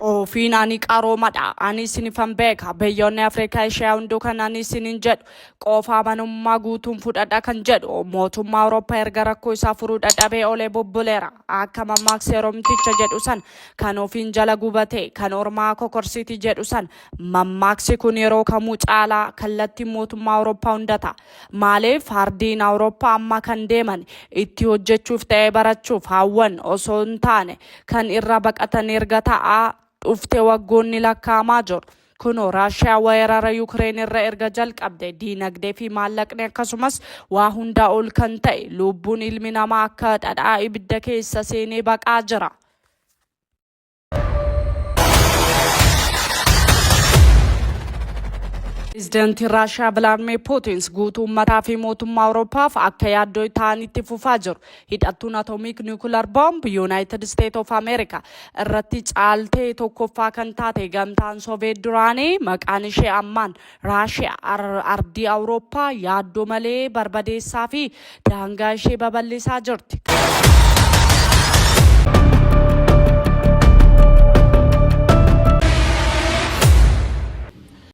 Ofiin ani qaroomadha, ani isinifan beeka, biyyoonni Afrikaa Eshiyaa hunduu kan ani isinin jedhu qoofa amanamummaa guutuun fudhadha kan jedhu mootummaa Awurooppaa erga rakkoo isaa furuu dhadhabee olee bubbuleera. Akka mammaaksi Oromticha jedhu san kan ofiin jala gubate kan ormaa kokorsiti jedhu san mammaaksi kun yeroo kamuu caalaa kallattiin mootummaa Awurooppaa hunda ta'a. Maaliif ardiin Awurooppaa amma kan deeman itti hojjechuuf ta'ee barachuuf hawwan osoo hin taane kan irra baqatan erga ta'aa dhufte waggoonni lakkaa'amaa jiru. Kunoo Raashiyaa weerara Yukireen irra erga jalqabde diinagdee fi maallaqni akkasumas waa hundaa ol kan ta'e luubbuun ilmi namaa akka dhadhaa ibidda keessa seenee baqaa jira. Pireezidantiin Raashiyaa Vilaadmiir Puutiin guutuu uummataa fi mootummaa Awurooppaaf akka yaaddoo ta'an itti fufaa jiru. Hidhattuun Atomic Nuclear Bomb United States of America irratti caaltee tokkoffaa kan taate gamtaan Soviet duraanii maqaan ishee ammaan Raashiyaa ardii Awurooppaa yaaddoo malee barbadeessaa fi daangaa ishee babal'isaa jirti.